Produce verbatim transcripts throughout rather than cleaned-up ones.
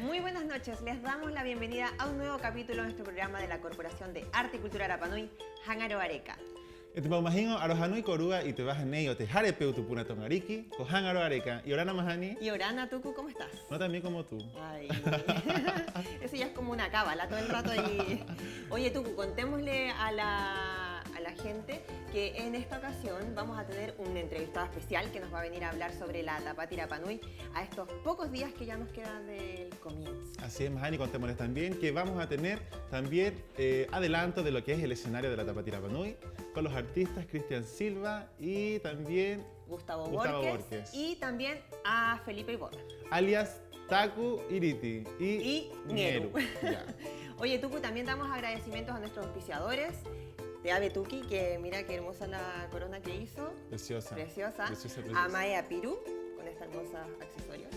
Muy buenas noches, les damos la bienvenida a un nuevo capítulo de nuestro programa de la Corporación de Arte y Cultura Rapa Nui, Haŋa Rō Areka. E te mau mahiŋo, aroha nui kōrua i te vaha nei o te hare peu tupuna toŋariki, ko Haŋa Rō Areka. 'Iorana, mahani. 'Iorana, Tuku, ¿cómo estás? No tan bien como tú. Ay. Eso ya es como una cábala, todo el rato ahí. Oye, Tuku, contémosle a la, a la gente que en esta ocasión vamos a tener un entrevistado especial que nos va a venir a hablar sobre la Tāpati Rapa Nui a estos pocos días que ya nos quedan del comienzo. Así es, mahani, contémosles también que vamos a tener también eh, adelanto de lo que es el escenario de la Tāpati Rapa Nui, con los artistas Cristian Silva y también Gustavo Gustavo Borges, Borges. Y también a Felipe Iborra. Alias Taku, Iriti y Y Ŋeru. Ŋeru. Ya. Oye, Tuku, también damos agradecimientos a nuestros auspiciadores, Te Ave Tuki, que mira qué hermosa la corona que hizo. Preciosa. Preciosa. Preciosa, preciosa. A Mae Apiru, con esta hermosa accesorio.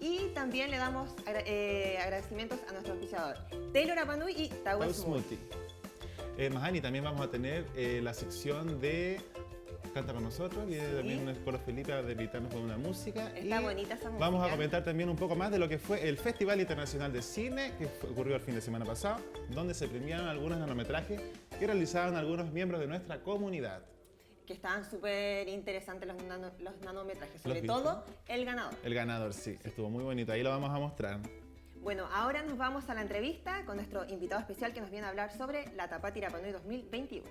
Y también le damos agra-, eh, agradecimientos a nuestro auspiciador, Te Ilo Rapa Nui y Tau Tau Smoothie. Smoothie. Eh, mahani, también vamos a tener, eh, la sección de Canta con nosotros. Viene Sí. también el coro Felipe a deleitarnos con una música. Está Y bonita esa vamos a música. comentar también un poco más de lo que fue el Festival Internacional de Cine, que fue, ocurrió el fin de semana pasado, donde se premiaron algunos nanometrajes que realizaron algunos miembros de nuestra comunidad. Que estaban súper interesantes los nano-, los nanometrajes, ¿Los sobre viste? todo el ganador. El ganador, sí, estuvo muy bonito, ahí lo vamos a mostrar. Bueno, ahora nos vamos a la entrevista con nuestro invitado especial que nos viene a hablar sobre la Tāpati Rapa Nui dos mil veintiuno.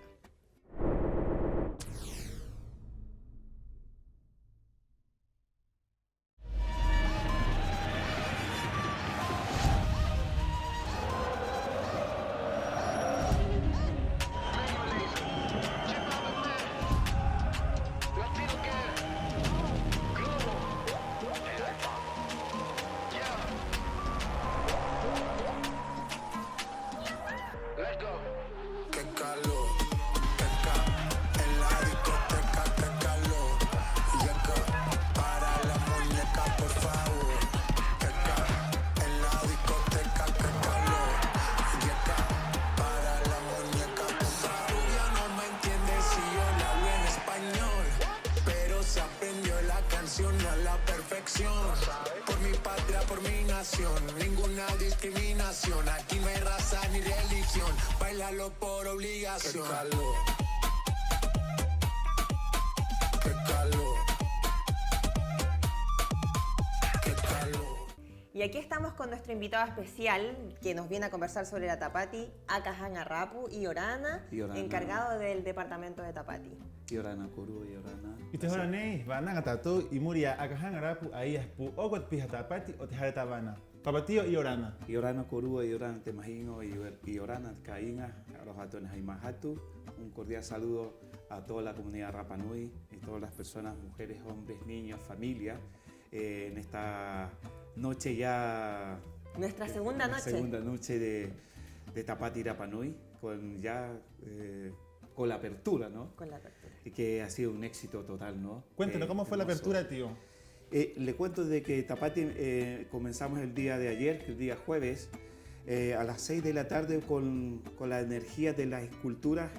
Qué calor, qué ca-, en la discoteca, qué calor. Y acá, para la muñeca, por favor. Qué ca-, en la discoteca, qué calor. Y acá, para la muñeca, por favor. Esa rubia no me entiende si yo le hablo en español, pero se aprendió la canción a la perfección. Por mi patria, por mi nación, ninguna discriminación. Aquí no hay raza ni religión, báilalo por obligación. Qué calor. Qué calor. Qué calor. Y aquí estamos con nuestro invitado especial que nos viene a conversar sobre la Tāpati, Aka Haŋa Rapu, 'Iorana, 'Iorana. encargado del departamento de Tāpati. 'Iorana kōrua, 'iorana. 'I te hora nei, vānaŋa tātou 'i muri i a Aka Haŋa Rapu, a ia he pū'oko te piha tāpati o te hare tāvana. Papatio, 'iorana. 'Iorana kōrua, 'iorana te mahiŋo, 'i, 'iorana te kāiŋa, aroha atu 'ana hai māhatu. Un cordial saludo a toda la comunidad Rapa Nui y todas las personas, mujeres, hombres, niños, familia, eh, en esta noche ya, Nuestra eh, segunda la noche. segunda noche de, de Tāpati Rapa Nui, con ya, eh, con la apertura, ¿no? Con la apertura. Y que ha sido un éxito total, ¿no? Cuéntenos, Eh, ¿cómo fue la hermoso. apertura, tío? Eh, le cuento de que Tāpati, eh, comenzamos el día de ayer, el día jueves, eh, a las seis de la tarde con, con la energía de las esculturas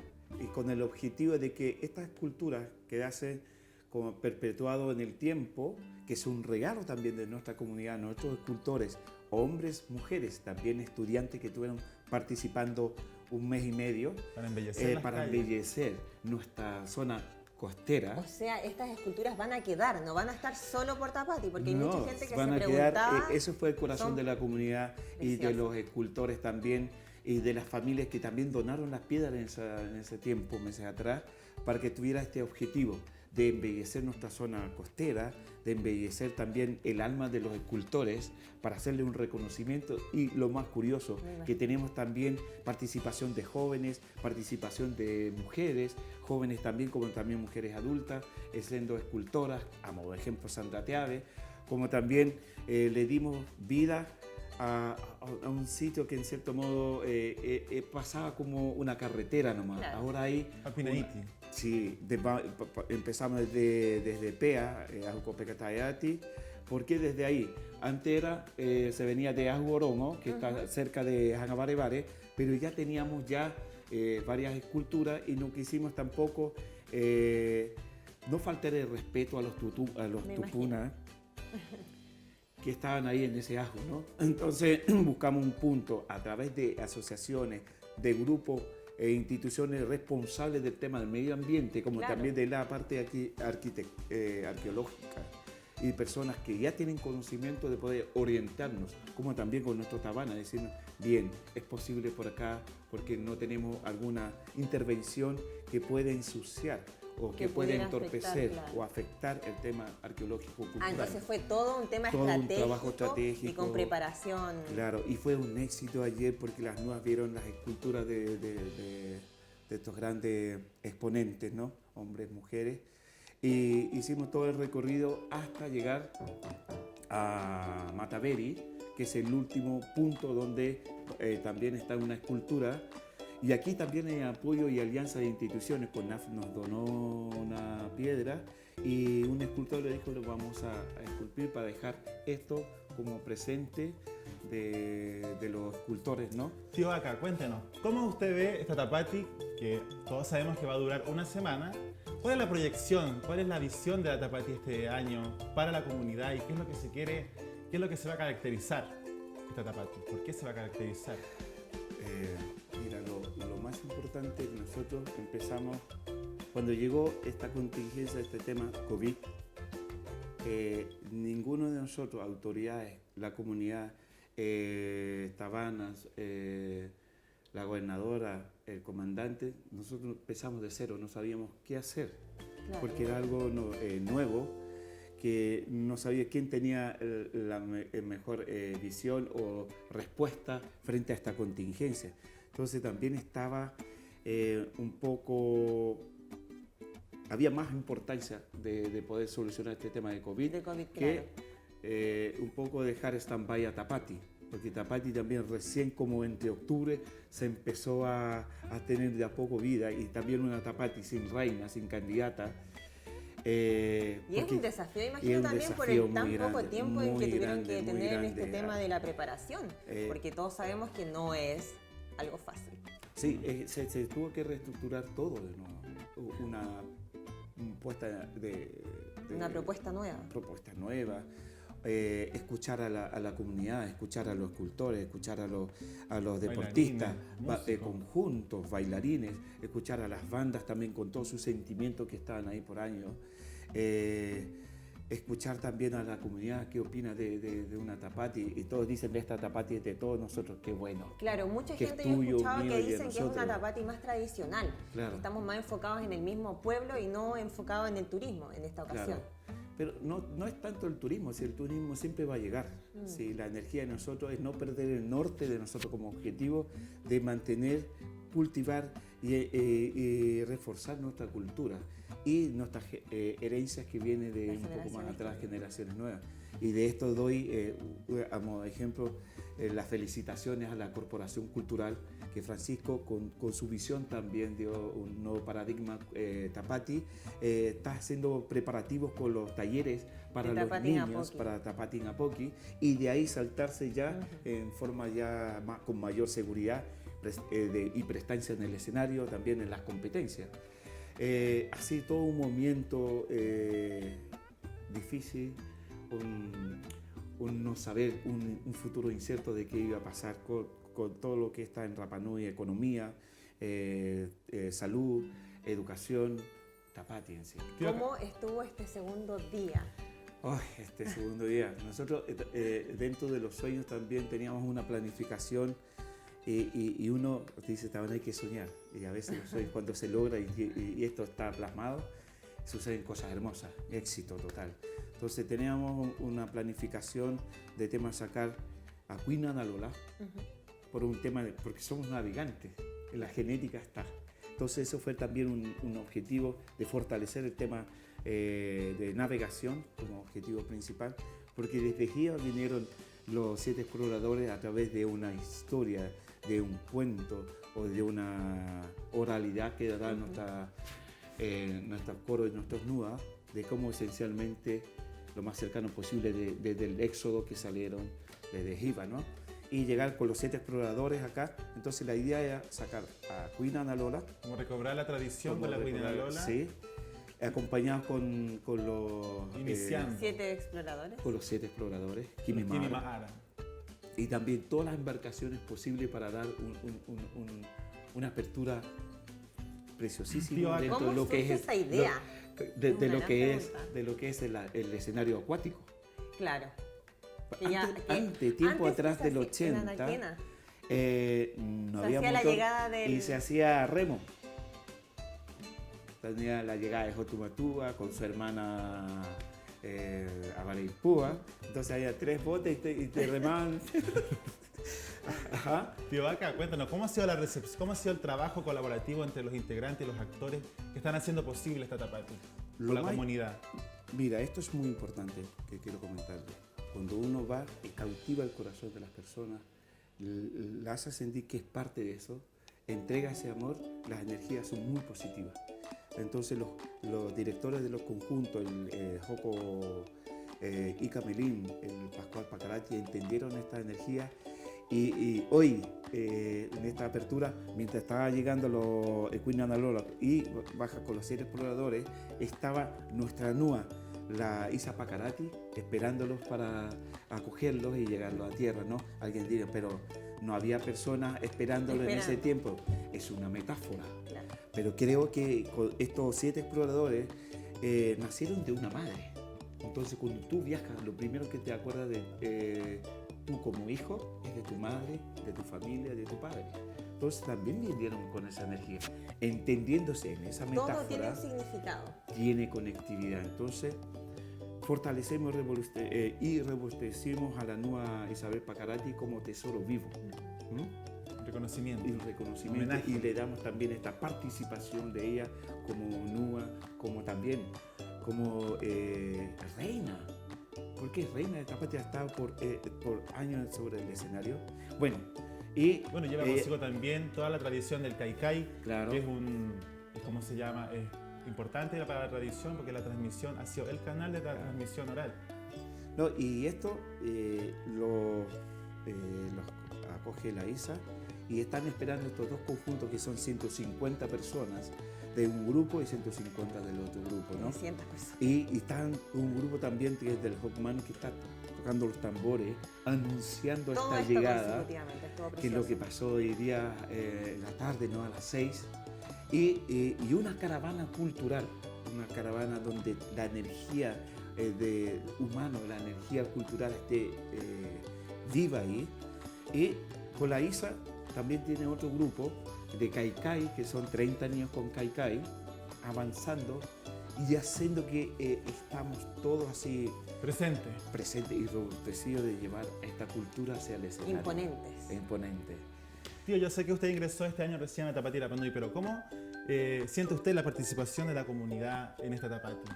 y con el objetivo de que estas esculturas quedasen como perpetuado en el tiempo, que es un regalo también de nuestra comunidad, nuestros escultores, hombres, mujeres, también estudiantes que estuvieron participando un mes y medio, Para embellecer eh, las para calles. embellecer nuestra zona costera. O sea, estas esculturas van a quedar, no van a estar solo por Tāpati, porque hay No, mucha gente que van se a quedar, preguntaba. eh, eso fue el corazón Son de la comunidad y de preciosas. los escultores también, y de las familias que también donaron las piedras en esa, en ese tiempo, meses atrás, para que tuviera este objetivo de embellecer nuestra zona costera, de embellecer también el alma de los escultores, para hacerle un reconocimiento. Y lo más curioso, Me imagino. que tenemos también participación de jóvenes, participación de mujeres, jóvenes también, como también mujeres adultas, eh, siendo escultoras, a modo de ejemplo Sandra Teave, como también, eh, le dimos vida a, a, a un sitio que en cierto modo, eh, eh, eh, pasaba como una carretera nomás. Claro. Ahora hay Papinaiti. una, Sí, de, va, pa, pa, empezamos desde, desde Pea, eh, Ahu ko Peka Taeati, porque desde ahí, antes era, eh, se venía de Ahu o Roŋo, que está cerca de Haŋa Vare Vare, pero ya teníamos ya, eh, varias esculturas y no quisimos tampoco, eh, no faltar el respeto a los tutu-, a los tupuna que estaban ahí en ese ahu, ¿no? Entonces, buscamos un punto a través de asociaciones, de grupos e instituciones responsables del tema del medio ambiente, como también de la parte aquí, arquitec-, eh, arqueológica, y personas que ya tienen conocimiento de poder orientarnos, como también con nuestro tabana, decirnos, bien, es posible por acá, porque no tenemos alguna intervención que pueda ensuciar o que pueda entorpecer o afectar el tema arqueológico cultural. Ah, entonces fue todo un tema estratégico y con preparación. Claro, y fue un éxito ayer porque las nuevas vieron las esculturas de, de, de, de estos grandes exponentes, ¿no? Hombres, mujeres. Y hicimos todo el recorrido hasta llegar a Mataveri, que es el último punto donde, eh, también está una escultura. Y aquí también hay apoyo y alianza de instituciones. CONAF nos donó una piedra y un escultor le dijo, "Lo vamos a, a esculpir para dejar esto como presente de, de los escultores", ¿no? Tío Aka, cuéntenos, ¿cómo usted ve esta Tapati, que todos sabemos que va a durar una semana? ¿Cuál es la proyección, cuál es la visión de la Tapati este año para la comunidad y qué es lo que se quiere, qué es lo que se va a caracterizar esta Tapati? ¿Por qué se va a caracterizar? Eh, mira, lo, lo más importante que nosotros empezamos, cuando llegó esta contingencia, este tema covid, eh, ninguno de nosotros, autoridades, la comunidad, eh, tabanas, eh, la gobernadora, el comandante, nosotros empezamos de cero, no sabíamos qué hacer, porque era algo no-, eh, nuevo, que no sabía quién tenía el, la me-, eh, mejor, eh, visión o respuesta frente a esta contingencia. Entonces también estaba, eh, un poco, había más importancia de, de poder solucionar este tema de covid que, eh, un poco dejar stand-by a Tapati, porque Tapati también recién como entre octubre se empezó a, a tener de a poco vida, y también una Tapati sin reina, sin candidata. Eh, y es un desafío, imagino, también por el tan poco tiempo en que tuvieron que tener este tema de la preparación, porque todos sabemos que no es algo fácil. Sí, eh, se, se tuvo que reestructurar todo de nuevo. U-, una, mm, puesta de, de una propuesta nueva. Propuesta nueva. Eh, escuchar a la, a la comunidad, escuchar a los escultores, escuchar a los, a los deportistas, eh, conjuntos, bailarines, escuchar a las bandas también con todos sus sentimientos que estaban ahí por años. Eh, escuchar también a la comunidad qué opina de, de, de una Tapati, y todos dicen, "Esta Tapati es de todos nosotros", qué bueno. Claro, mucha gente yo he escuchado que dicen que es una Tapati más tradicional, que estamos más enfocados en el mismo pueblo y no enfocados en el turismo en esta ocasión. Pero no, no es tanto el turismo, si el turismo siempre va a llegar. Si la energía de nosotros es no perder el norte de nosotros como objetivo de mantener, cultivar y, eh, y reforzar nuestra cultura y nuestras ge-, eh, herencias que vienen de un poco más atrás, generaciones nuevas. Y de esto doy, eh, u-, a modo de ejemplo, eh, las felicitaciones a la Corporación Cultural, que Francisco, con, con su visión, también dio un nuevo paradigma, eh, Tapati. Eh, está haciendo preparativos con los talleres para los niños, para Tapati in a Poki, y de ahí saltarse ya en forma ya ma-, con mayor seguridad, pres-, eh, de, y prestancia en el escenario, también en las competencias. Eh, así todo un movimiento, eh, difícil, un, un no saber, un, un futuro incierto de qué iba a pasar con, con todo lo que está en Rapa Nui, economía, eh, eh, salud, educación, Tapati en sí. ¿Cómo estuvo este segundo día? Ay, este segundo día. Nosotros, eh, eh, dentro de los sueños también teníamos una planificación y, y, y uno dice, "También hay que soñar". Y a veces los sueños, cuando se logra y, y, y esto está plasmado, suceden cosas hermosas, éxito total. Entonces teníamos un, una planificación de tema sacar a Kuina Nalola, por un tema de, porque somos navegantes, la genética está. Entonces eso fue también un, un objetivo de fortalecer el tema, eh, de navegación como objetivo principal, porque desde Hia vinieron los siete exploradores a través de una historia, de un cuento o de una oralidad que da nuestra eh, nuestros coros y nuestros nua, de cómo esencialmente lo más cercano posible de, desde el éxodo que salieron desde Hiva, ¿no? Y llegar con los siete exploradores acá. Entonces la idea era sacar a Kuina Nalola. Como recobrar la tradición con la Kuina Nalola. Sí. Acompañados con, con los, eh, siete exploradores. Con los siete exploradores. Kimi Ma'ara. Y también todas las embarcaciones posibles para dar un, un, un, un, una apertura preciosísima dentro de lo que es esa idea. De, de lo que es, de lo que es el, el escenario acuático. Claro. Antes, tiempo atrás del ochenta, eh, no había motor y se hacía a remo. Tenía la llegada de Hotu Matua con su hermana, eh, Avareipua. Entonces había tres botes y te, y te remaban. Ajá. Tío Vaca, cuéntanos, ¿cómo ha sido la recep-, cómo ha sido el trabajo colaborativo entre los integrantes y los actores que están haciendo posible esta Tapati con la comunidad? Mira, esto es muy importante que quiero comentarle. Cuando uno va y cautiva el corazón de las personas, l-, las hace sentir que es parte de eso, entrega ese amor, las energías son muy positivas. Entonces los, los directores de los conjuntos, el, eh, Hoko, eh, Ika Melín, el Pascual Pakarati, entendieron esta energía y, y hoy, eh, en esta apertura, mientras estaba llegando los, el Kuina Nalola y baja con los siete exploradores, estaba nuestra nua, la Isa Pakarati, esperándolos para acogerlos y llegarlos a tierra, ¿no? Alguien dirá, pero no había personas esperándolo en ese tiempo. Es una metáfora. Claro. Pero creo que co-, estos siete exploradores, eh, nacieron de una madre. Entonces, cuando tú viajas, lo primero que te acuerdas de, eh, tú como hijo es de tu madre, de tu familia, de tu padre. Entonces, también vinieron con esa energía, entendiéndose en esa metáfora. Todo tiene un significado. Tiene conectividad. Entonces, fortalecemos y revoluste-, eh, y robustecemos a la nua Isabel Pakarati como tesoro vivo. ¿Mm? Reconocimiento. Y reconocimiento. Homenaje. Y le damos también esta participación de ella como nua, como también como, eh, reina. Porque es reina de Tapati, ha estado por, eh, por años sobre el escenario. Bueno, y, bueno, lleva consigo también toda la tradición del kaikai, claro, que es un, es, ¿cómo se llama? Es importante para la tradición porque la transmisión ha sido el canal de la transmisión oral. No, y esto, eh, lo, eh, lo acoge la Isa y están esperando estos dos conjuntos que son ciento cincuenta personas de un grupo y ciento cincuenta del otro grupo, ¿no? Trescientas personas. Y, y están un grupo también que es del Hopman que está tocando los tambores, anunciando esta llegada, que es lo que pasó hoy día, eh, en la tarde, ¿no? A las seis. Y, eh, y una caravana cultural, una caravana donde la energía, eh, de humano, la energía cultural esté, eh, viva ahí. Y con la Isa también tiene otro grupo de kaikai, que son treinta niños con kaikai, avanzando y haciendo que, eh, estamos todos así presentes y robustecidos de llevar esta cultura hacia el escenario. Imponentes. Imponente. Tío, yo sé que usted ingresó este año recién a Tapati Rapa Nui, pero ¿cómo, eh, siente usted la participación de la comunidad en esta Tapati?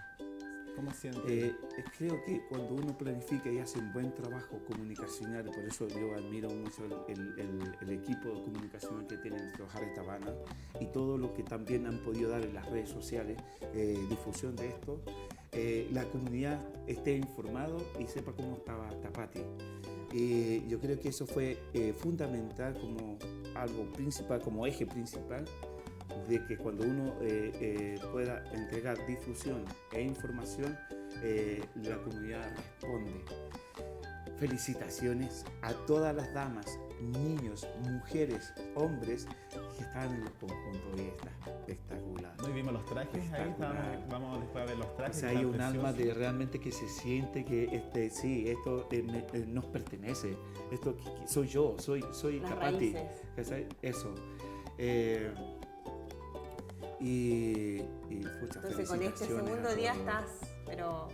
¿Cómo siente? Eh, eh, creo que cuando uno planifica y hace un buen trabajo comunicacional, por eso yo admiro mucho el, el, el, el equipo comunicacional que tiene nuestro Hare Tavana y todo lo que también han podido dar en las redes sociales, eh, difusión de esto, eh, la comunidad esté informado y sepa cómo estaba Tapati. Eh, yo creo que eso fue, eh, fundamental como algo principal, como eje principal, de que cuando uno, eh, eh, pueda entregar difusión e información, eh, la comunidad responde. Felicitaciones a todas las damas, niños, mujeres, hombres que estaban en los conjuntos. Y está espectacular. No, y vimos los trajes ahí, estábamos, vamos después a ver los trajes. O sea, hay un alma de realmente que se siente que, este, sí, esto, eh, me, eh, nos pertenece. Esto que, que soy yo, soy, soy Tapati. Las raíces. ¿Cachai? Eso. Eh, y, y, pucha, entonces, con este segundo día estás, pero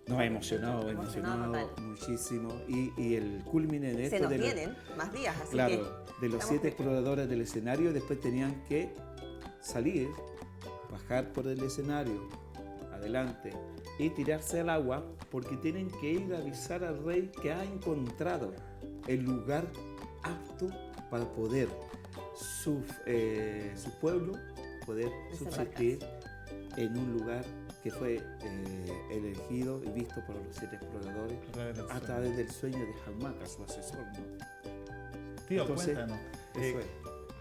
no, emocionado, emocionado muchísimo. Y, y el culmine de esto, se nos vienen más días, así que, claro, de los siete exploradores del escenario, después tenían que salir, bajar por el escenario, adelante, y tirarse al agua, porque tienen que ir a avisar al rey que ha encontrado el lugar apto para poder su, eh, su pueblo poder subsistir, en un lugar que fue, eh, elegido y visto por los siete exploradores a través del sueño de Haumaka, su asesor, ¿no? Tío, cuéntanos, eh,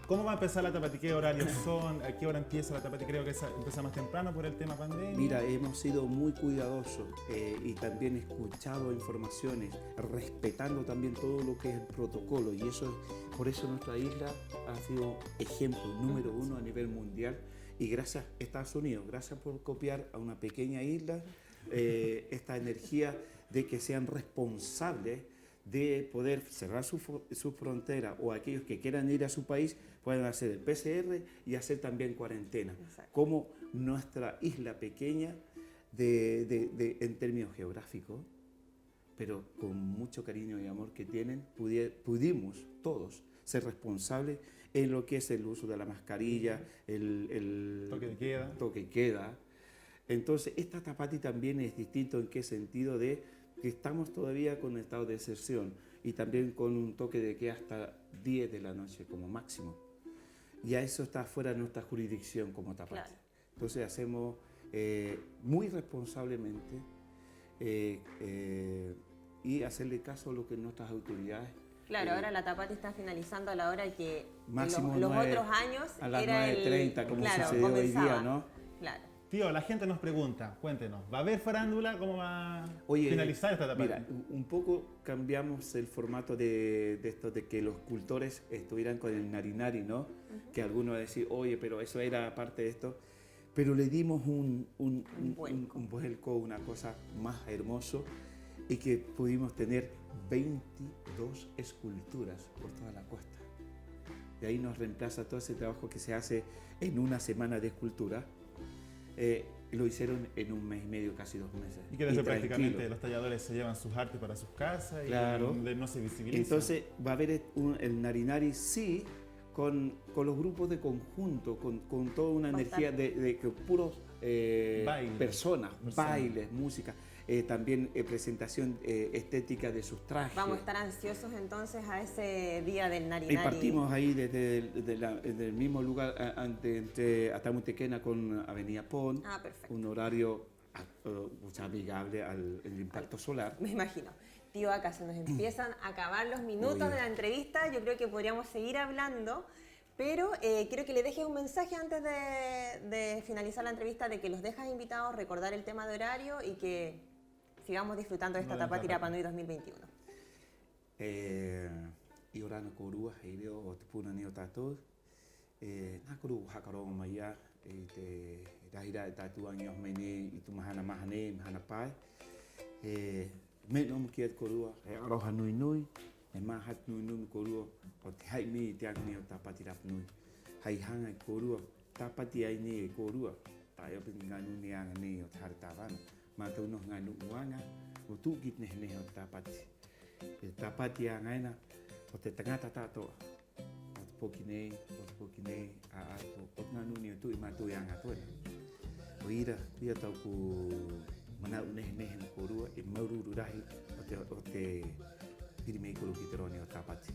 ¿cómo va a empezar la Tapati? ¿Qué horarios son? ¿A qué hora empieza la Tapati? Creo que esa empieza más temprano por el tema pandemia. Mira, hemos sido muy cuidadosos, eh, y también escuchado informaciones, respetando también todo lo que es el protocolo, y eso es, por eso nuestra isla ha sido ejemplo número uno a nivel mundial, y gracias Estados Unidos, gracias por copiar a una pequeña isla, eh, esta energía de que sean responsables de poder cerrar su fro-, su frontera, o aquellos que quieran ir a su país puedan hacer el P C R y hacer también cuarentena. Exacto. Como nuestra isla pequeña de, de, de, en términos geográficos, pero con mucho cariño y amor que tienen, pudi-, pudimos todos ser responsables en lo que es el uso de la mascarilla, el, el toque de queda. Toque de queda. Entonces, esta Tapati también es distinto en qué sentido de que estamos todavía con estado de excepción y también con un toque de queda hasta diez de la noche como máximo. Ya eso está fuera de nuestra jurisdicción como Tapati. Claro. Entonces hacemos, eh, muy responsablemente, eh, eh, y hacerle caso a lo que nuestras autoridades. Claro, eh, ahora la Tapati está finalizando a la hora que máximo los, los nueve, otros años a las era nueve treinta, el, como claro, sucedió hoy día, comenzaba, ¿no? Claro. Tío, la gente nos pregunta, cuéntenos, ¿va a haber farándula? ¿Cómo va a finalizar esta Tapati? Oye, mira, un, un poco cambiamos el formato de, de esto, de que los cultores estuvieran con el nari-nari, ¿no? Ujú. Que alguno va a decir, "Oye, pero eso era parte de esto". Pero le dimos un, un, un, un vuelco, una cosa más hermoso, y que pudimos tener veintidós esculturas por toda la costa. De ahí nos reemplaza todo ese trabajo que se hace en una semana de escultura. Eh, lo hicieron en un mes y medio, casi dos meses. Y que después prácticamente los talladores se llevan sus artes para sus casas y no se visibiliza. Claro. Entonces va a haber un, el nari-nari, sí, con, con los grupos de conjunto, con, con toda una energía de, de que puros, eh, personas, bailes, música, eh, también, eh, presentación, eh, estética de sus trajes. Vamos a estar ansiosos entonces a ese día del nari-nari. Y partimos ahí desde el, de la, del mismo lugar, a, ante, entre Atamu Tekena con Avenida Pon. Ah, perfecto. Un horario a-, eh, o sea, amigable al, al impacto solar. Me imagino. Tío Aka, se nos empiezan a acabar los minutos de la entrevista. Muy bien. Yo creo que podríamos seguir hablando, pero, eh, quiero que le dejes un mensaje antes de, de finalizar la entrevista, de que los dejas invitados, recordar el tema de horario y que sigamos disfrutando de esta Tapati Rapa Nui dos mil veintiuno. E, 'iorana kōrua, he reo o te pūnana nei o tātou. E, nā kōrua ko haka roŋo mai 'ā i te rahi rā e tātou aŋi oho mai nei i tū mahana maha nei, mahana pae. E, me'e nō mo kī atu kōrua, he 'aroha nui-nui, he māhatu nui-nui mo kōrua o te ha'i mai i te aŋa nei o Tāpati Rapa Nui. Hai haŋa i kōrua, tāpati ai nei e kōrua, ta'e 'ō pē te ŋā nu'u nei aŋa nei o te hare tāvana. Mātou nō he ŋā nu'u aŋa mo tu'u ki te nehe-nehe o te tāpati. Te tāpati aŋa ena o te taŋata ta'ato'a, o te poki nei, o te poki nei, 'a'atu o te ŋā nu'u nei o tu'u i mātou e aŋa atu ena. 'O ira, koia tō'oku mana'u nehe-nehe mo kōrua, 'e māuru-uru rahi o te, o te piri mai kōrua ki te roa nei o Tāpati.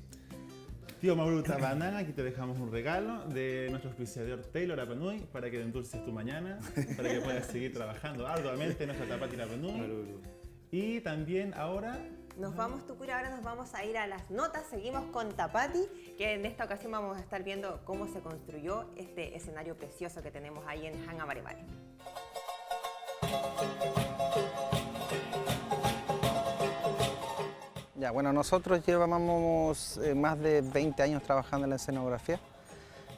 Tío Mauru Tabanaga, aquí te dejamos un regalo de nuestro auspiciador Taylor Rapa Nui para que endulces tu mañana, para que puedas seguir trabajando arduamente en nuestra Tāpati Rapa Nui. Māuru-uru. Y también ahora nos vamos, Tucura, ahora nos vamos a ir a las notas. Seguimos con Tapati, que en esta ocasión vamos a estar viendo cómo se construyó este escenario precioso que tenemos ahí en Haŋa Vare Vare. Ya, bueno, nosotros llevamos, eh, más de veinte años trabajando en la escenografía.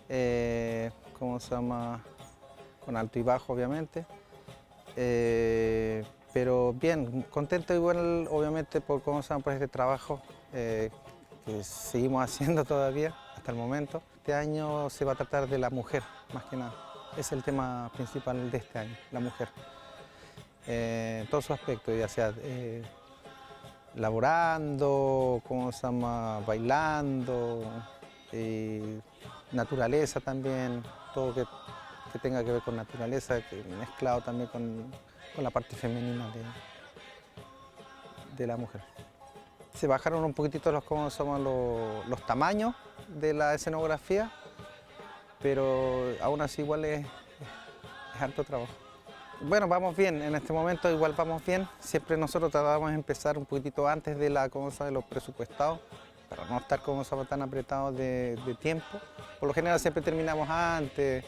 Eh, ¿cómo se llama? Con alto y bajo, obviamente. Eh, pero bien, contento igual, obviamente, por, ¿cómo se llama? Por este trabajo, eh, que seguimos haciendo todavía hasta el momento. Este año se va a tratar de la mujer, más que nada. Es el tema principal de este año, la mujer. Eh, en todos sus aspectos, ya sea, eh, laborando, ¿cómo se llama? Bailando, eh, naturaleza también, todo que, que tenga que ver con naturaleza, que mezclado también con, con la parte femenina de, de la mujer. Se bajaron un poquitito los, ¿cómo se llama? Los, los tamaños de la escenografía, pero aún así igual es, es harto trabajo. Bueno, vamos bien, en este momento igual vamos bien. Siempre nosotros tratamos de empezar un poquitito antes de la, ¿cómo se llama?, de lo presupuestado, para no estar, ¿cómo se llama?, tan apretados de, de tiempo. Por lo general siempre terminamos antes,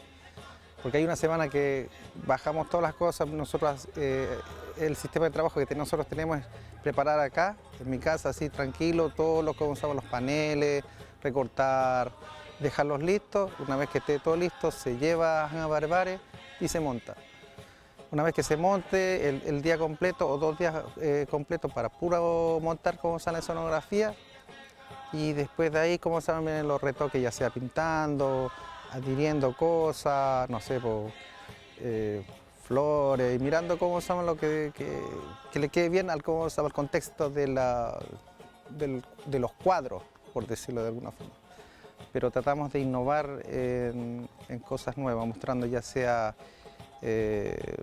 porque hay una semana que bajamos todas las cosas. Nosotros, eh, el sistema de trabajo que te-, nosotros tenemos es preparar acá, en mi casa, así tranquilo, todos los, ¿cómo se llama?, los paneles, recortar, dejarlos listos. Una vez que esté todo listo, se lleva a Haŋa Vare Vare y se monta. Una vez que se monte el, el día completo o dos días, eh, completos para puro montar, ¿cómo se llama?, la escenografía, y después de ahí, ¿cómo se llama?, vienen los retoques, ya sea pintando, adhiriendo cosas, no sé, po, eh, flores, y mirando, ¿cómo se llama?, lo que, que, que le quede bien al, ¿cómo se llama?, al contexto de la, del, de los cuadros, por decirlo de alguna forma. Pero tratamos de innovar en, en cosas nuevas, mostrando ya sea, eh,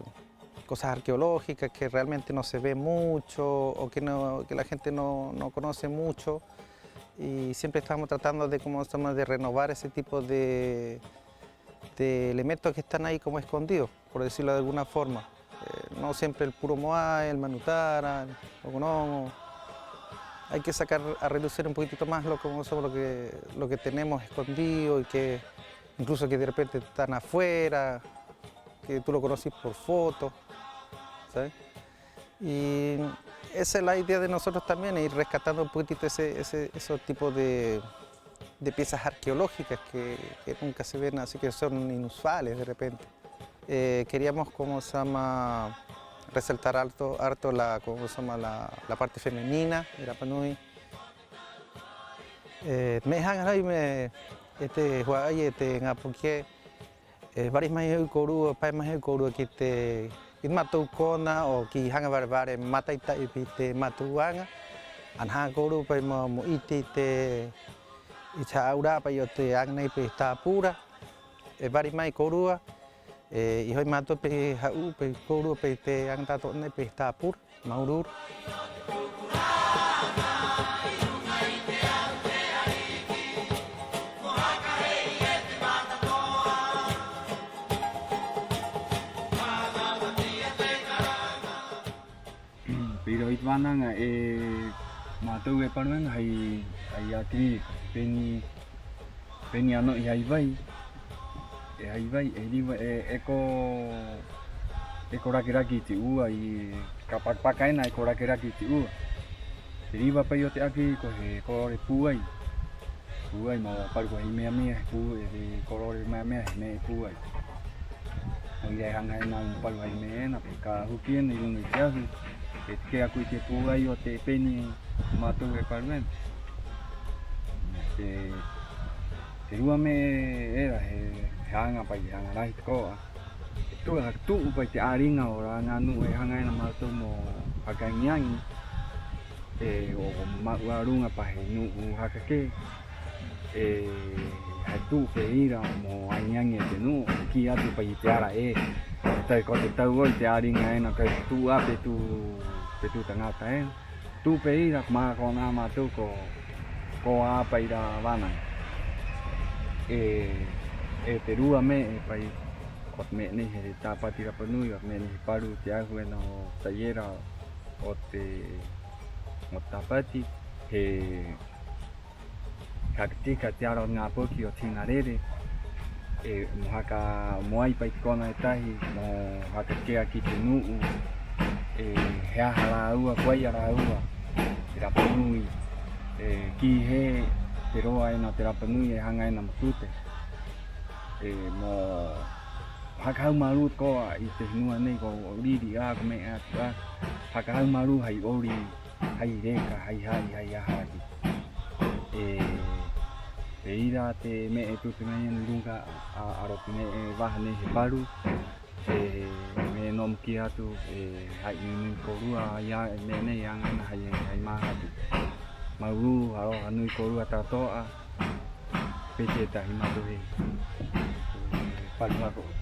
cosas arqueológicas que realmente no se ve mucho o que no, que la gente no, no conoce mucho. Y siempre estamos tratando de, ¿cómo se llama?, de renovar ese tipo de, de elementos que están ahí como escondidos, por decirlo de alguna forma. Eh, no siempre el puro moai, el manutara, el ogo-nogo. Hay que sacar a relucir un poquitito más lo, como somos, lo que, lo que tenemos escondido y que incluso que de repente están afuera, que tú lo conoces por foto, ¿sabes? Y esa es la idea de nosotros también, ir rescatando un poquitito ese, ese, esos tipos de, de piezas arqueológicas que, que nunca se ven, así que son inusuales de repente. Eh, queríamos, ¿cómo se llama?, resaltar harto, harto la, ¿cómo se llama?, la, la parte femenina de Rapa Nui. Eh, me'e haŋa rave mai, e te hua'ai, e te ŋā poki ē, e vari mai ai kōrua, pae mai ai kōrua ki te, ki te mātou kona 'o ki Haŋa Vare Vare, mata'ita'i pē i te mātou aŋa. Ana haŋa kōrua pa'i mo, mo 'ite i te, i te hā'aura'a pa'i o te aŋa nei pa'i he tāpura. E vari mai kōrua, e, i ho'i mātou pa'i ha'ū'ū pa'i kōrua pa'i te aŋa ta'ato'a nei pa'i he tāpura. Māuru-uru. Pē ira i te vānaŋa e mātou e Paruena hai, hai acrílico, pē nei, pē nei a no'i hai vai, e hai vai, e riva, e, e ko, e ko rake-rake i te 'ua, i ka paka-paka ena e ko rake-rake i te 'ua. Te riva pa'i o te acrílico he kolore pūai. Pūai, mo paru ko hai mea-mea he pū, e, he kolore mea-mea he me'e pūai. Mo ira e haŋa ena mo paru hai me'e ena, pē ka huki ena 'i ruŋa i te ahu, e take'a koe i te pūai o te pē nei mātou e Paruena. Te, te rua me'e era he, he aŋa pa'i, he aŋa rahi tako'a. He tu'u, he tu'u pa'i te 'āriŋa o rā ŋā nu'u e haŋa ena mātou mo haka aŋi-aŋi. E, 'o, 'o ma'u a ruŋa pa he nu'u haka kē. E, he tu'u pē ira mo aŋi-aŋi e te nu'u, kī atu pa'i i te ara ē. Te tau, ko te tau 'oi te 'āriŋa ena, ko te tu'u 'ā pē tū, pē tū taŋata ena. Tu'u pē ira, ko mā'ana kona a mātou ko, ko 'ā pa'i rā vānaŋa. E, e te rua me'e pa'i, o te me'e nei he Tāpati Rapa Nui, o te me'e nei he paru te ahu ena o taiera o te, o te Tāpati, he haka tika te ara o te ŋā poki o te hiŋarere, e, mo haka, mo ai pa'i te kona e tahi, mo haka take'a ki te nu'u, e, he aha a rāua, ko ai a rāua, te Rapa Nui, e, kī hē te roa ena o te Rapa Nui e haŋa ena mo tute. E, mo haka haumārū tako'a i te henua nei ko riri 'ā, ko me'e atu 'ā, haka haumārū hai 'ori, hai reka, hai ha'i, hai aha atu. E, pē ira te me'e e tute mai ena 'i ruŋa a, a roto i te me'e vaha nei he paru, e, me'e nō mo kī atu, e, ha'i nui-nui kōrua, a ia, e me'e nei e aŋa ena hai, hai māhatu. Māuru-uru, aroha nui kōrua ta'ato'a, pē tētahi mātou he, e, paru haka 'ou.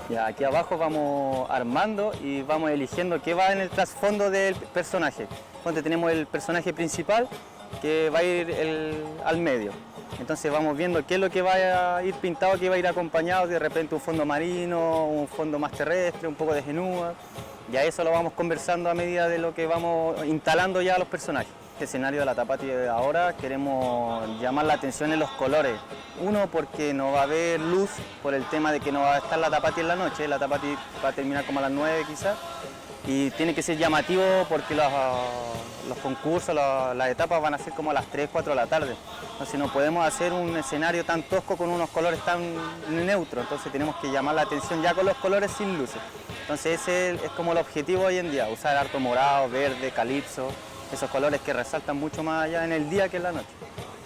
Ya, aquí abajo vamos armando y vamos eligiendo qué va en el trasfondo del personaje. Ponte, tenemos el personaje principal que va a ir el, al medio. Entonces vamos viendo qué es lo que va a ir pintado, qué va a ir acompañado, de repente un fondo marino, un fondo más terrestre, un poco de henua. Y a eso lo vamos conversando a medida de lo que vamos instalando ya a los personajes. Este escenario de la Tapati ahora queremos llamar la atención en los colores. Uno, porque no va a haber luz por el tema de que no va a estar la Tapati en la noche, la Tapati va a terminar como a las nueve quizás. Y tiene que ser llamativo porque los, los concursos, la- las etapas van a ser como a las tres, cuatro de la tarde. Entonces no podemos hacer un escenario tan tosco con unos colores tan neutros. Entonces tenemos que llamar la atención ya con los colores sin luces. Entonces ese es como el objetivo hoy en día, usar harto morado, verde, calipso, esos colores que resaltan mucho más allá en el día que en la noche.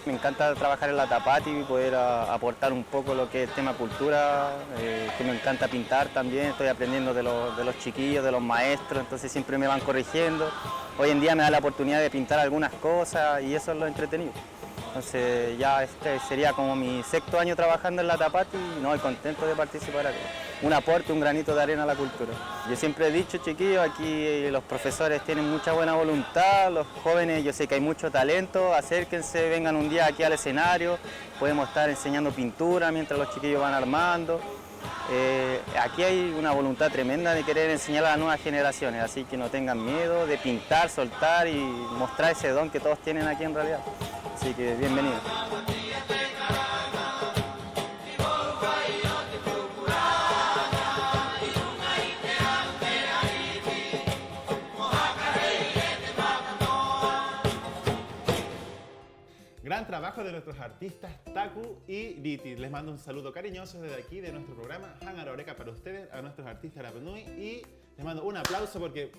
Me encanta trabajar en la Tapati y poder a- aportar un poco lo que es el tema cultura, eh, que me encanta pintar también, estoy aprendiendo de los, de los chiquillos, de los maestros, entonces siempre me van corrigiendo. Hoy en día me da la oportunidad de pintar algunas cosas y eso es lo entretenido. Entonces ya este sería como mi sexto año trabajando en la Tapati y no, y contento de participar acá. Un aporte, un granito de arena a la cultura. Yo siempre he dicho, chiquillos, aquí los profesores tienen mucha buena voluntad, los jóvenes, yo sé que hay mucho talento, acérquense, vengan un día aquí al escenario, podemos estar enseñando pintura mientras los chiquillos van armando. Eh, aquí hay una voluntad tremenda de querer enseñar a las nuevas generaciones, así que no tengan miedo de pintar, soltar y mostrar ese don que todos tienen aquí en realidad. Así que bienvenido. Gran trabajo de nuestros artistas Taku y Diti. Les mando un saludo cariñoso desde aquí, de nuestro programa Hāŋaro Reka para ustedes, a nuestros artistas rapa nui, y les mando un aplauso porque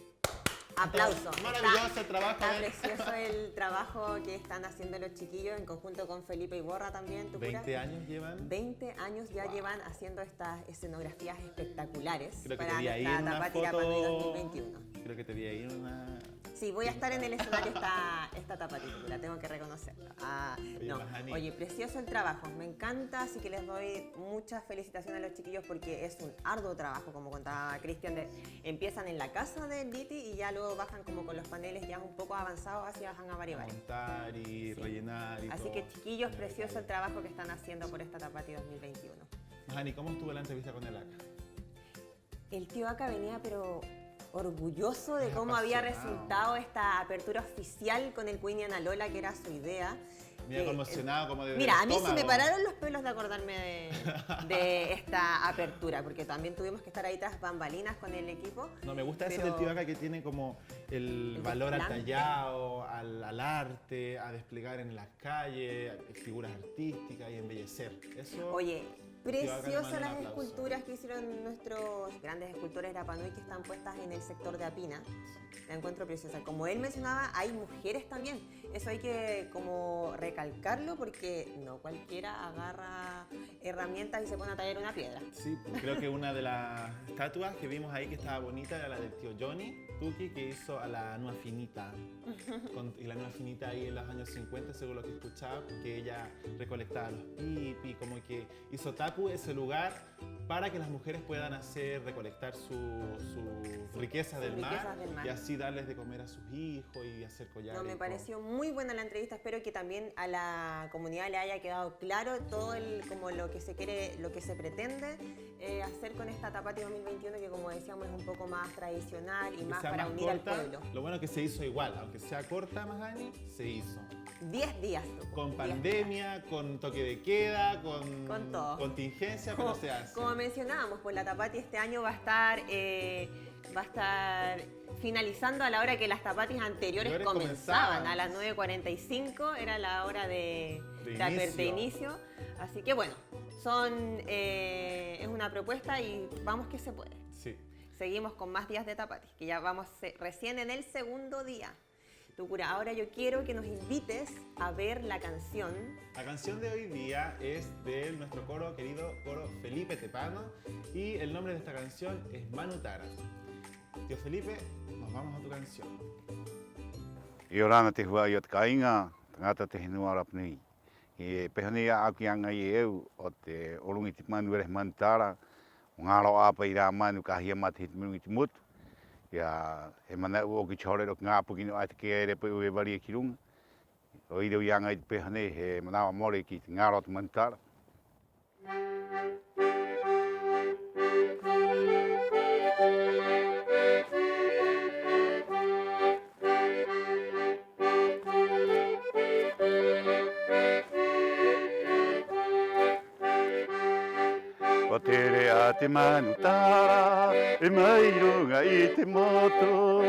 está maravilloso el trabajo. Está precioso el trabajo que están haciendo los chiquillos en conjunto con Felipe Iborra también, Tucura. Veinte años llevan. Veinte años ya llevan haciendo estas escenografías espectaculares para nuestra Tapati Rapa Nui dos mil veintiuno. Creo que te vi ahí en una foto. Creo que te vi ahí en una Sí, voy a estar en el escenario esta, esta Tapati, la tengo que reconocer. Ah, no. Oye, precioso el trabajo, me encanta, así que les doy muchas felicitaciones a los chiquillos porque es un arduo trabajo, como contaba Cristian, de- empiezan en la casa de Diti y ya luego bajan como con los paneles ya un poco avanzados hacia Hāŋavari-vari. A montar y rellenar y todo. Así que, chiquillos, precioso el trabajo que están haciendo por esta Tapati dos mil veintiuno. Mahani, ¿cómo estuvo la entrevista con el Aka? El tío Aka venía, pero orgulloso de cómo había resultado esta apertura oficial con el Kuini Ana Lola, que era su idea. Mira, conmocionado, como desde el estómago. Mira, a mí se me pararon los pelos de acordarme de, de esta apertura, porque también tuvimos que estar ahí tras bambalinas con el equipo. No, me gusta eso del tío Aka, que tiene como el valor al tallado, al, al arte, a desplegar en la calle, figuras artísticas y embellecer. Eso, oye, preciosas las esculturas que hicieron nuestros grandes escultores rapa nui que están puestas en el sector de Apina. La encuentro preciosa. Como él mencionaba, hay mujeres también. Eso hay que como recalcarlo porque no cualquiera agarra herramientas y se pone a tallar una piedra. Sí, pues creo que una de las estatuas que vimos ahí que estaba bonita era la del tío Johnny Tuki, que hizo a la Nua Finita. Con- y la Nua Finita ahí en los años cincuenta, según lo que escuchaba, que ella recolectaba los pipi, como que hizo Taku ese lugar para que las mujeres puedan hacer, recolectar su, su riqueza del mar y así darles de comer a sus hijos y hacer collares y todo. No, me pareció muy buena la entrevista. Espero que también a la comunidad le haya quedado claro todo el, como lo que se quiere, lo que se pretende eh, hacer con esta Tapati dos mil veintiuno, que como decíamos es un poco más tradicional y más para unir al pueblo. Lo bueno que se hizo igual, aunque sea corta, Mahani, se hizo. Diez días tuvo. Con pandemia, con toque de queda, con contingencia, pero se hace. Con todo. Como, como mencionábamos, pues la Tapati este año va a estar, eh, va a estar finalizando a la hora que las Tapatis anteriores comenzaban, a las nueve cuarenta y cinco era la hora de, de aper-, de inicio. Así que bueno, son, eh, es una propuesta y vamos que se puede. Sí. Seguimos con más días de Tapati, que ya vamos se-, recién en el segundo día. Tucura, ahora yo quiero que nos invites a ver la canción. La canción de hoy día es de nuestro coro, querido coro Felipe Tepano, y el nombre de esta canción es Manu Tara. Tío Felipe, nos vamos a tu canción. 'Iorana te hua'ai o te kāiŋa, taŋata te henua rapa nui. E pē hō nei 'ā'aku i aŋa ai e au o te 'ōroŋo i te manu era he manu tara, ŋaro 'ā pa'i rā manu ka ha'amata hiti mai ruŋa i te motu. Ia, he mana'u ō'oku i te hora era o te ŋā poki nō 'ā i take'a era pa'i e varia ki ruŋa. 'O ira i aŋa i te peha nei, he mana'u more ki te ŋaro o te manu tara. Ko tere 'ā te manu tara e mai ruŋa i te motu.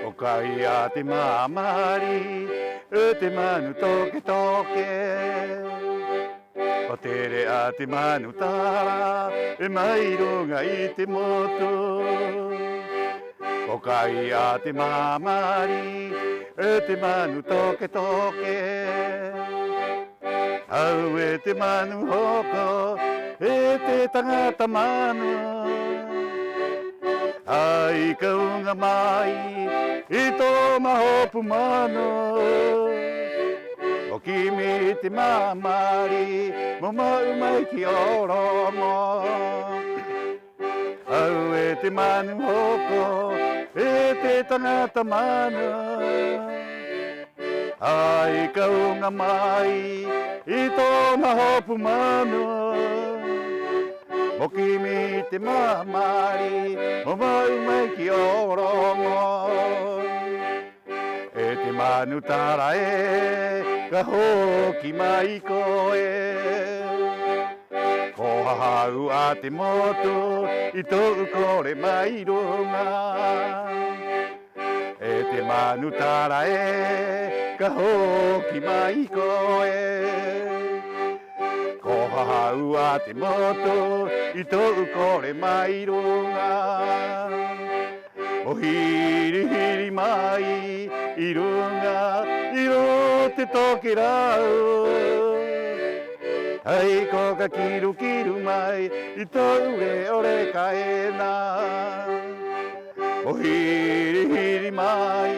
Ko kai 'ā te māmari, e te manu toke-toke. Ko tere 'ā te manu tara e mai ruŋa i te motu. Ko kai 'ā te māmari, e te manu toke-toke. Au e te manu hoko, e te taŋata manu. 'Ai ka uŋa mai i tō'ona hopu manu, mo kimi i te māmari, mo ma'u mai ki 'Oroŋo. Au e te manu hoko, e te taŋata manu. 'Ai ka uŋa mai i tō'ona hopu manu, mo kimi i te māmari, mo ma'u mai ki 'Oroŋo. E te manu tara ē, ka hoki mai koe. Ko hahau 'ā te motu i to'u kore mai ruŋa. E te manu tara ē, ka hoki mai koe. Ko hahau 'ā te motu i to'u kore mai ruŋa. Mo hiri-hiri mai 'i ruŋa, 'i roto te tokerau. Hai koa ka kiru-kiru mai i to'u re'o reka ena. Mo hiri-hiri mai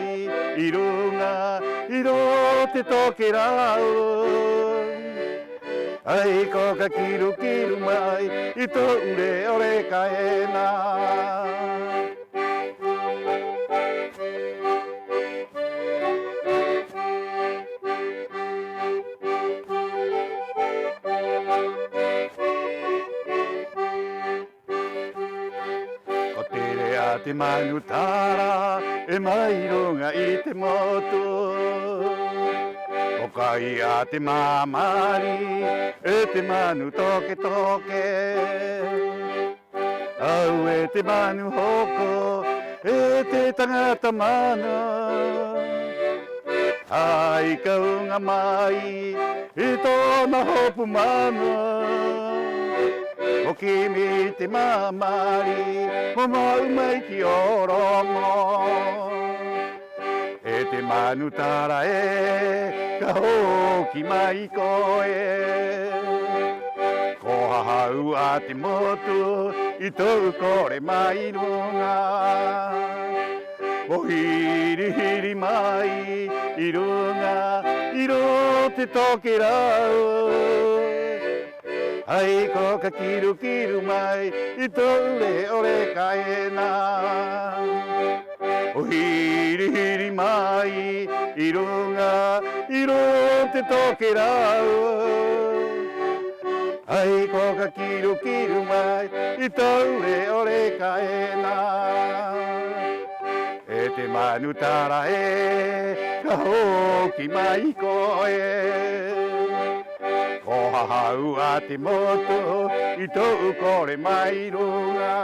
'i ruŋa, 'i roto te tokerau. Hai koa ka kiru-kiru mai i to'u re'o reka ena. Ko tere 'ā te manu tara e mai ruŋa i te motu. Ko kai 'ā te māmari, e te manu toke-toke. Au e te manu hoko, e te taŋata manu. Hai ka uŋa mai i tō'ona hopu manu. Mo kimi i te māmari, mo ma'u mai ki 'Oroŋo. E te manu tara ē, ka hoki mai koe. Ko hahau 'ā te motu i to'u kore mai ruŋa. Mo hiri-hiri mai 'i ruŋa, 'i roto te tokerau. Hai koa ka kiru-kiru mai i to'u re'o reka ena. Mo hiri-hiri mai 'i ruŋa, 'i roto te tokerau. Hai koa ka kiru-kiru mai i to'u re'o reka ena. E te manu tara ē, ka hoki mai koe. Ko hahau 'ā te motu i to'u kore mai ruŋa.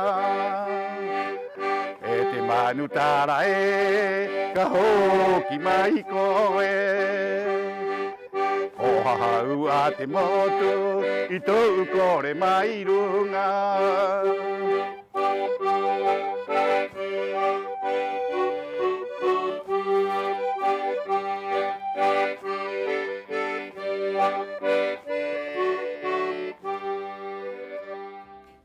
E te manu tara ē, ka hoki mai koe. Ko hahau 'ā te motu i to'u kore mai ruŋa.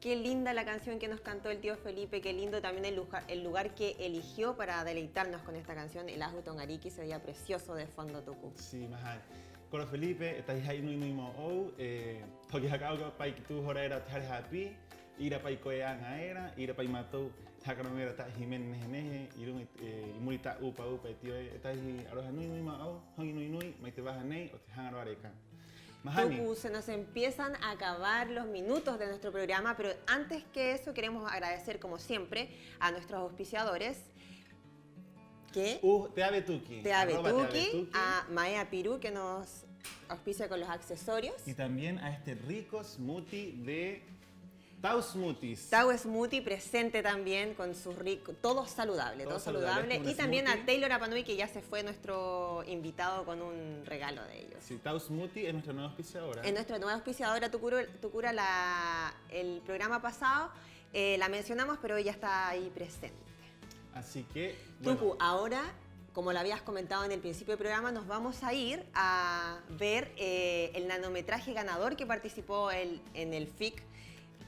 Qué linda la canción que nos cantó el tío Felipe, qué lindo también el luja-, el lugar que eligió para deleitarnos con esta canción, el Ahu Toŋariki, se veía precioso de fondo tuku. Sí, mahani. Koro Felipe, e tahi ha'i nui-nui mō'ou, e, hoki haka 'ou pa'i ki tū hora era o te hare hāpī, 'Ī rā pa'i koe aŋa era, 'ī rā pa'i mātou haka roŋo era ta'a hīmene nehe-nehe 'i ruŋa i, e, 'i muri i tā'au 'upa-'upa, e tío ē, e tahi 'aroha nui-nui mā'au, hoŋi nui-nui mai te vaha nei o te Haŋa Rō Areka. Mahani. Tuku, se nos empiezan a acabar los minutos de nuestro programa, pero antes que eso queremos agradecer, como siempre, a nuestros auspiciadores. ¿Qué? Uh, Te Ave Tuki. Te Ave Tuki, arroba Te Ave Tuki. A Maea Pirú, que nos auspicia con los accesorios. Y también a este rico smoothie de Tau Smoothies. Tau Smoothie presente también con su rico, todo saludable, todo saludable. Y también a Taylor Rapa Nui, que ya se fue nuestro invitado con un regalo de ellos. Sí, Tau Smoothie es nuestra nueva auspiciadora. Es nuestra nueva auspiciadora, Tucura, Tucura la, el programa pasado, eh, la mencionamos, pero ella está ahí presente. Así que, bueno. Tuku, ahora, como lo habías comentado en el principio del programa, nos vamos a ir a ver, eh, el nanometraje ganador que participó el, en el FIC,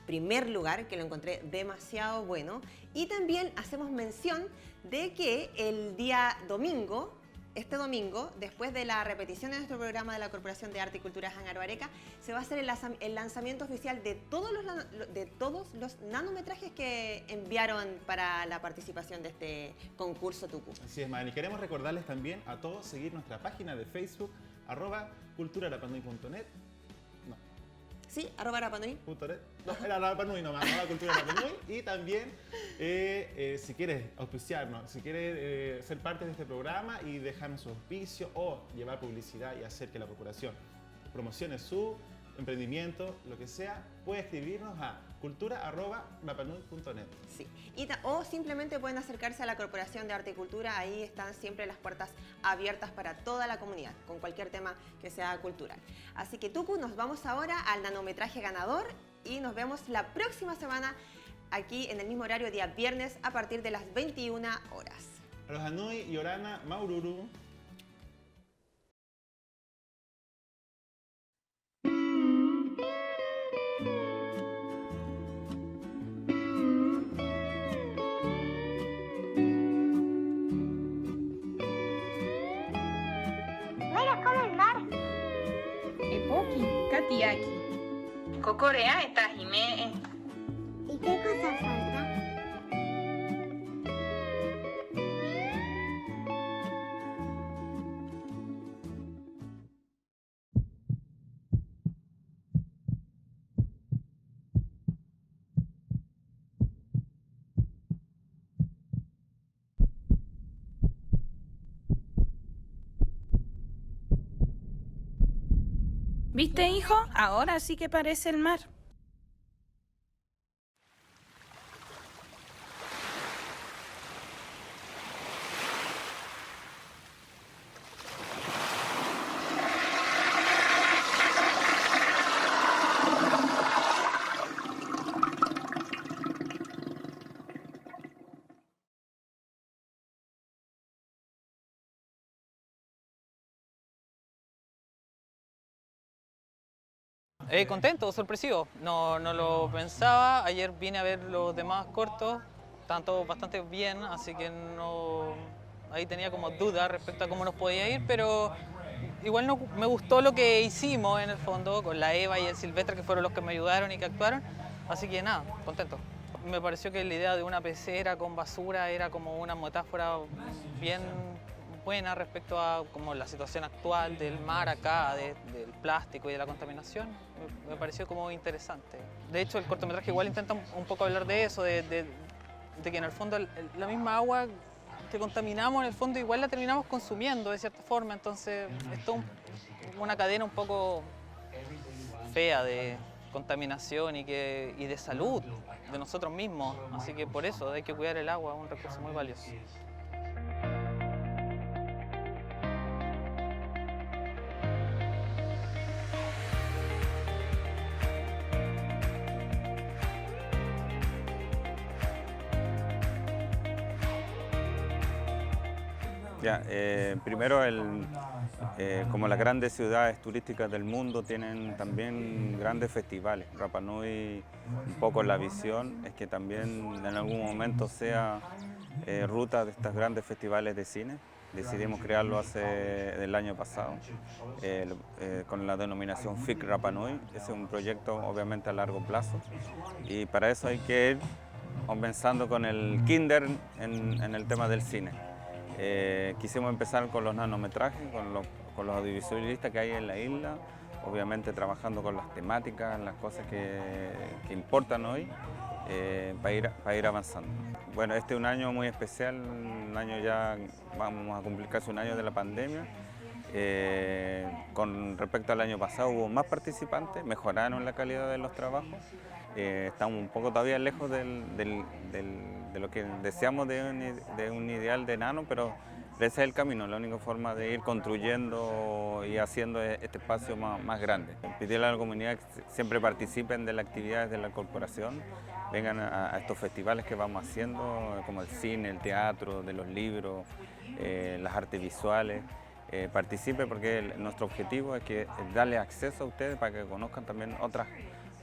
primer lugar, que lo encontré demasiado bueno. Y también hacemos mención de que el día domingo, este domingo, después de la repetición de nuestro programa de la Corporación de Arte y Cultura Haŋa Rō Areka, se va a hacer el lanza-, el lanzamiento oficial de todos los nano-, de todos los nanometrajes que enviaron para la participación de este concurso, Tuku. Así es, Mahani. Queremos recordarles también a todos seguir nuestra página de Facebook, arroba cultura rapa nui punto net. No. Sí, arroba Rapa Nui. Punto net. No, era Rapa Nui nomás, ¿no? La cultura Rapa Nui. Y también, eh, eh, si quieres auspiciarnos, si quieres, eh, ser parte de este programa y dejarnos su auspicio o llevar publicidad y hacer que la corporación promocione su emprendimiento, lo que sea, puede escribirnos a cultura arroba rapa nui punto net. Sí. Y ta-, o simplemente pueden acercarse a la Corporación de Arte y Cultura, ahí están siempre las puertas abiertas para toda la comunidad, con cualquier tema que sea cultural. Así que, Tuku, nos vamos ahora al nanometraje ganador y nos vemos la próxima semana aquí en el mismo horario, día viernes, a partir de las veintiuna horas. Aroha nui, 'iorana, māuru-uru. Mira cómo el mar. E poki ka tiaki. Ko kore 'ā e tahi me'e. ¿Y qué cosa falta? ¿Viste, hijo? Ahora sí que parece el mar. Eh, contento, sorpresivo. No, no lo pensaba. Ayer vine a ver los demás cortos. Estaban todos bastante bien, así que no, ahí tenía como duda respecto a cómo nos podía ir, pero igual no, me gustó lo que hicimos en el fondo, con la Eva y el Silvestre, que fueron los que me ayudaron y que actuaron. Así que nada, contento. Me pareció que la idea de una pecera con basura era como una metáfora bien buena respecto a como la situación actual del mar acá, de, del plástico y de la contaminación. Me, me pareció como interesante. De hecho, el cortometraje igual intenta un, un poco hablar de eso, de, de, de que en el fondo el, el, la misma agua que contaminamos, en el fondo igual la terminamos consumiendo de cierta forma, entonces es todo un, una cadena un poco fea de contaminación y que, y de salud de nosotros mismos, así que por eso hay que cuidar el agua, es un recurso muy valioso. Ya, eh, primero, el, eh, como las grandes ciudades turísticas del mundo tienen también grandes festivales. Rapa Nui, un poco la visión es que también en algún momento sea, eh, ruta de estos grandes festivales de cine. Decidimos crearlo hace, el año pasado, eh, lo, eh, con la denominación F I C Rapa Nui. Es un proyecto obviamente a largo plazo y para eso hay que ir comenzando con el kinder en, en el tema del cine. Eh, quisimos empezar con los nanometrajes, con los, con los audiovisualistas que hay en la isla, obviamente trabajando con las temáticas, las cosas que, que importan hoy, eh, para ir, para ir avanzando. Bueno, este es un año muy especial, un año ya, vamos a cumplir casi un año de la pandemia. Eh, con respecto al año pasado hubo más participantes, mejoraron la calidad de los trabajos. Eh, estamos un poco todavía lejos del, del, del, de lo que deseamos de un i-, de un ideal de nano, pero ese es el camino, la única forma de ir construyendo y haciendo e-, este espacio más, más grande. Pedirle a la comunidad que siempre participen de las actividades de la corporación, vengan a, a estos festivales que vamos haciendo, como el cine, el teatro, de los libros, eh, las artes visuales. Eh, participe porque el, nuestro objetivo es que, eh, darle acceso a ustedes para que conozcan también otras,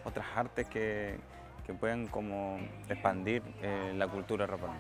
otras artes que, que pueden como expandir, eh, la cultura rapa Nui.